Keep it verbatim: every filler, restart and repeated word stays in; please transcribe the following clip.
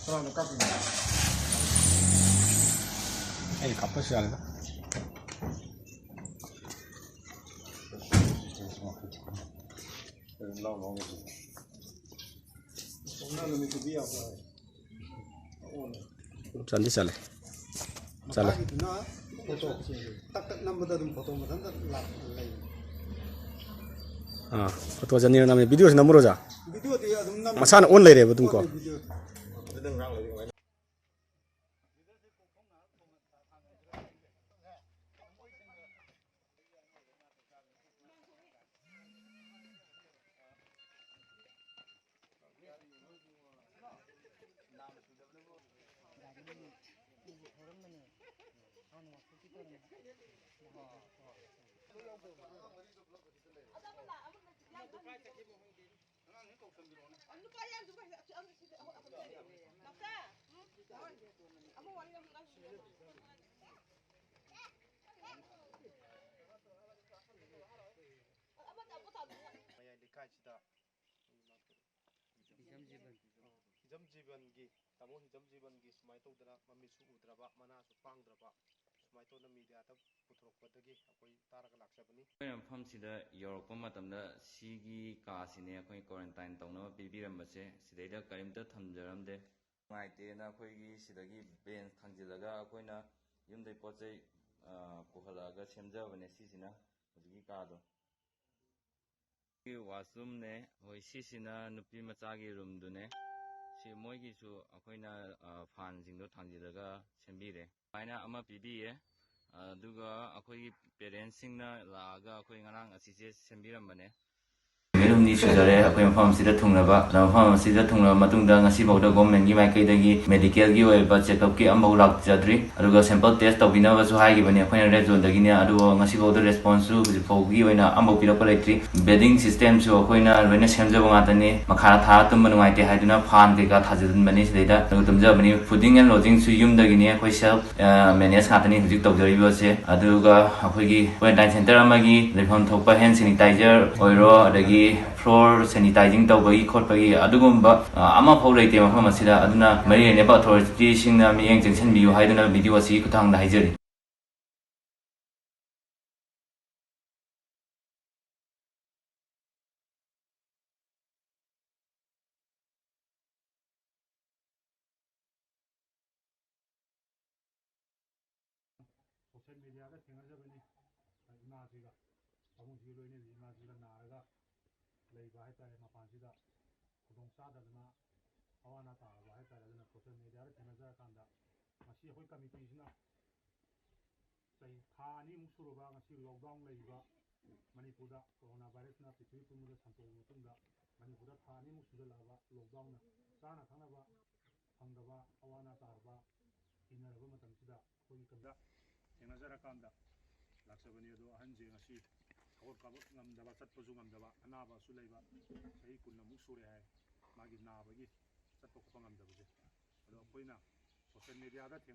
ꯀꯅꯥꯅ ꯀꯥꯞꯄꯤꯅꯣ? ꯑꯩꯅ ꯀꯥꯞꯄꯁꯨ ꯌꯥꯔꯦꯗ꯫ ꯆꯥꯟꯗꯤ ꯆꯥꯂꯦ꯫ ꯆꯥꯂꯦ꯫ ꯃꯈꯥꯒꯤꯗꯨꯅ ꯐꯣꯇꯣ ꯇꯛ ꯇꯛ ꯅꯝꯕꯗ ꯑꯗꯨꯝ ꯐꯣꯇꯣ ꯃꯊꯟꯇ ꯂꯥꯛ-, ꯂꯩ꯫ ꯑꯥ, ꯐꯣꯇꯣ ꯆꯅꯤꯔ ꯅꯝꯃꯦ꯫ ꯚꯤꯗꯤꯑꯣꯁꯤ ꯅꯝꯃꯨꯔꯣ, ꯑꯣꯖꯥ? ꯚꯤꯗꯤꯑꯣꯗꯤ ꯑꯗꯨꯝ ꯅꯝ-, ꯃꯁꯥꯅ ꯑꯣꯟ ꯂꯩꯔꯦꯕ ꯑꯗꯨꯝ ꯀꯣ꯫ ꯚꯤꯗꯤꯑꯣ꯫ ꯃꯌꯥꯏ ꯂꯩꯀꯥꯏꯁꯤꯗ ꯍꯤꯖꯝ ꯖꯤꯕꯟ꯫ ꯍꯤꯖꯝ ꯖꯤꯕꯟꯒꯤ, ꯇꯥꯃꯣ ꯍꯤꯖꯝ ꯖꯤꯕꯟꯒꯤ ꯁꯨꯃꯥꯏꯅ ꯇꯧꯗꯅ ꯃꯃꯤꯠꯁꯨ ꯎꯗ꯭ꯔꯕ, ꯃꯅꯥꯁꯨ ꯄꯥꯡꯗ꯭ꯔꯕ, ꯁꯨꯃꯥꯏꯅ ꯇꯧꯗꯅ ꯃꯤꯗꯤꯌꯥꯗ ꯄꯨꯊꯣꯔꯛꯄꯗꯒꯤ ꯑꯩꯈꯣꯏ ꯇꯥꯔꯒ ꯂꯥꯛꯆꯕꯅꯤ꯫ ꯑꯩꯈꯣꯏ ꯃꯐꯝꯁꯤꯗ ꯌꯧꯔꯛꯄ ꯃꯇꯝꯗ ꯁꯤꯒꯤ ꯀꯥꯁꯤꯅꯦ ꯑꯩꯈꯣꯏ ꯀ꯭ꯋꯥꯔꯦꯟꯇꯥꯏꯟ ꯇꯧꯅꯕ ꯄꯤꯕꯤꯔꯝꯕꯁꯦ꯫ ꯁꯤꯗꯩꯗ ꯀꯔꯤꯝꯇ ꯊꯝꯖꯔꯝꯗꯦ꯫ ꯅꯨꯡꯉꯥꯏꯇꯦꯅ ꯑꯩꯈꯣꯏꯒꯤ ꯁꯤꯗꯒꯤ ꯕꯦꯟꯁ ꯊꯥꯡꯖꯤꯜꯂꯒ ꯑꯩꯈꯣꯏꯅ ꯌꯨꯝꯗꯩ ꯄꯣꯠ ꯆꯩ, ꯑ, ꯄꯨꯈꯠꯂꯛꯑꯒ ꯁꯦꯝꯖꯕꯅꯦ ꯁꯤꯁꯤꯅ, ꯍꯧꯖꯤꯛꯀꯤ ꯀꯥꯗꯣ꯫ ꯁꯤ ꯋꯥꯁꯔꯨꯝꯅꯦ꯫ ꯍꯣꯏ, ꯁꯤꯁꯤꯅ ꯅꯨꯄꯤ ꯃꯆꯥꯒꯤ ꯔꯨꯝꯗꯨꯅꯦ꯫ ꯁꯤ ꯃꯣꯏꯒꯤꯁꯨ ꯑꯩꯈꯣꯏꯅ, ꯑ, ꯐꯥꯟꯁꯤꯡꯗꯣ ꯊꯥꯡꯖꯤꯜꯂꯒ ꯁꯦꯝꯕꯤꯔꯦ꯫ ꯁꯨꯃꯥꯏꯅ ꯑꯃ ꯄꯤꯕꯤꯌꯦ꯫ ꯑꯗꯨꯒ ꯑꯩꯈꯣꯏꯒꯤ ꯄꯦꯔꯦꯟꯁꯁꯤꯡꯅ ꯂꯥꯛꯑꯒ ꯑꯩꯈꯣꯏ ꯉꯔꯥꯡ ꯑꯁꯤꯁꯦ ꯁꯦꯝꯕꯤꯔꯝꯕꯅꯦ꯫ ꯅꯨꯃꯤꯠ ꯍꯨꯝꯅꯤ ꯁꯨꯖꯔꯦ ꯑꯩꯈꯣꯏ ꯃꯐꯝ ꯑꯁꯤꯗ ꯊꯨꯡꯂꯕ꯫ ꯑꯗ ꯃꯐꯝ ꯑꯁꯤꯗ ꯊꯨꯡꯂꯕ ꯃꯇꯨꯡꯗ ꯉꯁꯤꯐꯥꯎꯗ ꯒꯣꯔꯃꯦꯟꯒꯤ ꯃꯥꯏꯀꯩꯗꯒꯤ ꯃꯦꯗꯤꯀꯦꯜꯒꯤ ꯑꯣꯏꯕ ꯆꯦꯛꯑꯞꯀꯤ ꯑꯃꯐꯥꯎ ꯂꯥꯛꯆꯗ꯭ꯔꯤ꯫ ꯑꯗꯨꯒ ꯁꯦꯝꯄꯜ ꯇꯦꯁ ꯇꯧꯕꯤꯅꯕꯁꯨ ꯍꯥꯏꯈꯤꯕꯅꯤ ꯑꯩꯈꯣꯏꯅ ꯔꯦꯗ ꯖꯣꯟꯗꯒꯤꯅꯤ, ꯑꯗꯨꯕꯨ ꯉꯁꯤꯐꯥꯎꯗ ꯔꯦꯁꯄꯣꯟꯁꯁꯨ ꯍꯧꯖꯤꯛ ꯐꯥꯎꯕꯒꯤ ꯑꯣꯏꯅ ꯑꯃꯐꯥꯎ ꯄꯤꯔꯛꯄ ꯂꯩꯇ꯭ꯔꯤ꯫ ꯕꯦꯗꯤꯡ ꯁꯤꯁꯇꯦꯝꯁꯨ ꯑꯩꯈꯣꯏꯅ ꯂꯣꯏꯅ ꯁꯦꯝꯖꯕ ꯉꯥꯛꯇꯅꯤ꯫ ꯃꯈꯥꯗ ꯊꯥꯔ ꯇꯨꯝꯕ ꯅꯨꯡꯉꯥꯏꯇꯦ ꯍꯥꯏꯗꯨꯅ ꯐꯥꯟ ꯀꯩꯀꯥ ꯊꯥꯖꯤꯟꯕꯅꯤ ꯁꯤꯗꯩꯗ, ꯑꯗꯨꯒ ꯇꯨꯝꯖꯕꯅꯤ꯫ ꯐꯨꯗꯤꯡ ꯑꯦꯟ ꯂꯣꯗꯤꯡꯁꯨ ꯌꯨꯝꯗꯒꯤꯅꯤ, ꯑꯩꯈꯣꯏ ꯁꯦꯜꯐ, ꯑ, ꯃꯦꯅꯦꯖ ꯉꯥꯛꯇꯅꯤ ꯍꯧꯖꯤꯛ ꯇꯧꯖꯔꯤꯕꯁꯦ꯫ ꯑꯗꯨꯒ ꯑꯩꯈꯣꯏꯒꯤ ꯀ꯭ꯋꯥꯔꯦꯟꯇꯥꯏꯟ ꯁꯦꯟꯇꯔ ꯑꯃꯒꯤ ꯂꯩꯐꯝ ꯊꯣꯛꯄ ꯍꯦꯟ ꯁꯦꯅꯤꯇꯥꯏꯖꯔ ꯑꯣꯏꯔꯣ, ꯑꯗꯒꯤ ꯐ꯭ꯂꯣꯔ ꯁꯦꯅꯤꯇꯥꯏꯖꯤꯡ ꯇꯧꯕꯒꯤ ꯈꯣꯠꯄꯒꯤ ꯑꯗꯨꯒꯨꯝꯕ, ꯑ, ꯑꯃꯐꯥꯎ ꯂꯩꯇꯦ ꯃꯐꯝ ꯑꯁꯤꯗ꯫ ꯑꯗꯨꯅ ꯃꯔꯤ ꯂꯩꯅꯕ ꯑꯣꯊꯣꯔꯤꯇꯤꯁꯤꯡꯅ ꯃꯤꯠꯌꯦꯡ ꯆꯪꯁꯤꯟꯕꯤꯌꯨ ꯍꯥꯏꯗꯨꯅ ꯚꯤꯗꯤꯑꯣ ꯑꯁꯤꯒꯤ ꯈꯨꯠꯊꯥꯡꯗ ꯍꯥꯏꯖꯔꯤ꯫ ꯁꯣꯁꯦꯜ ꯃꯦꯗꯤꯌꯥꯗ ꯊꯦꯡꯅꯖꯕꯅꯤ꯫ ꯏꯃꯥꯁꯤꯒ, ꯄꯥꯕꯨꯡꯁꯤꯒ ꯂꯣꯏꯅꯕꯤ ꯏꯃꯥꯁꯤꯒ ꯅꯥꯔꯒ ꯂꯩꯕ ꯍꯥꯏꯇꯥꯔꯦ, ꯃꯄꯥꯟꯁꯤꯗ ꯈꯨꯗꯣꯡ ꯆꯥꯗꯗꯅ ꯑꯋꯥ ꯑꯅꯥ ꯇꯥꯔꯕ ꯍꯥꯏꯇꯥꯔꯦ꯫ ꯑꯗꯨꯅ ꯁꯣꯁꯦꯜ ꯃꯦꯗꯤꯌꯥꯗ ꯊꯦꯡꯅꯖꯔꯀꯥꯟꯗ ꯉꯁꯤ ꯑꯩꯈꯣꯏ ꯀꯃꯤꯇꯤꯁꯤꯅ ꯆꯍꯤ, ꯊꯥ ꯑꯅꯤꯃꯨꯛ ꯁꯨꯔꯕ ꯉꯁꯤ ꯂꯣꯛꯗꯥꯎꯟ ꯂꯩꯔꯤꯕ ꯃꯅꯤꯄꯨꯔꯗ ꯀꯣꯔꯣꯅꯥ ꯚꯥꯏꯔꯁꯅ ꯄ꯭ꯔꯤꯊꯤꯕꯤ ꯄꯨꯝꯕꯗ ꯁꯟꯗꯣꯛꯂꯕ ꯃꯇꯨꯡꯗ ꯃꯅꯤꯄꯨꯔꯗ ꯊꯥ ꯑꯅꯤꯃꯨꯛ ꯁꯨꯖꯜꯂꯛꯑꯕ ꯂꯣꯛꯗꯥꯎꯟꯅ ꯆꯥꯅ ꯊꯛꯅꯕ ꯐꯪꯗꯕ, ꯑꯋꯥ ꯑꯅꯥ ꯇꯥꯔꯕ, ꯍꯤꯡꯅꯔꯕ ꯃꯇꯝꯁꯤꯗ ꯑꯩꯈꯣꯏꯒꯤ ꯀꯝꯗ ꯊꯦꯡꯅꯖꯔꯀꯥꯟꯗ ꯂꯥꯛꯆꯕꯅꯤ꯫ ꯑꯗꯣ ꯑꯍꯟꯁꯦ ꯉꯁꯤ ꯍꯧꯒꯠ ꯀꯥꯡꯈꯠ ꯉꯝꯗꯕ, ꯆꯠꯄꯁꯨ ꯉꯝꯗꯕ, ꯑꯅꯥꯕꯁꯨ ꯂꯩꯕ, ꯆꯍꯤ ꯀꯨꯟꯃꯨꯛ ꯁꯨꯔꯦ ꯍꯥꯏ ꯃꯥꯒꯤ ꯅꯥꯕꯒꯤ ꯆꯠꯄ ꯈꯣꯠꯄ ꯉꯝꯗꯕꯁꯦ꯫ ꯑꯗꯣ ꯑꯩꯈꯣꯏꯅ ꯁꯣꯁꯦꯜ ꯃꯦꯗꯤꯌꯥꯗ ꯊꯦꯡꯅ